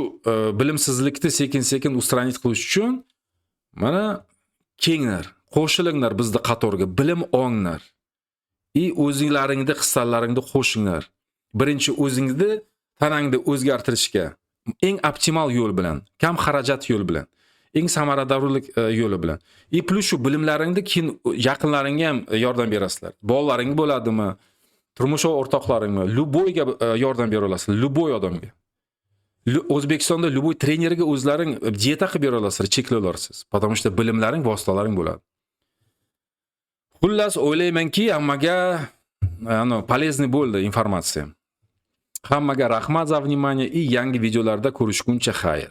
bilimsizlikni sekin-sekin устранить qilish uchun mana, kelinglar, qo'shilinglar bizni qatorga, bilim olinglar. И o'zinglaringni hissalaringni qo'shinglar. Birinchi o'zingni tanangni o'zgartirishga eng optimal yo'l bilan, kam xarajat yo'l bilan. Eng samaradorlik yo'li bilan. И плюс shu bilimlaringni keyin yaqinlaringga ham yordam berasizlar. Bolalaring bo'ladimi, turmush o'rtoqlaringmi, любой ga yordam bera olasizlar, любой odamga. O'zbekistonda любой trenerga o'zlaring dieta qilib bera olasizlar cheklovlarsiz, потому что bilimlaring, vositalaring bo'ladi. Xullas, o'ylaymanki, hammaga ano полезный bo'ldi informatsiya. Hammaga rahmat за внимание и yangi videolarda ko'rishguncha xayr.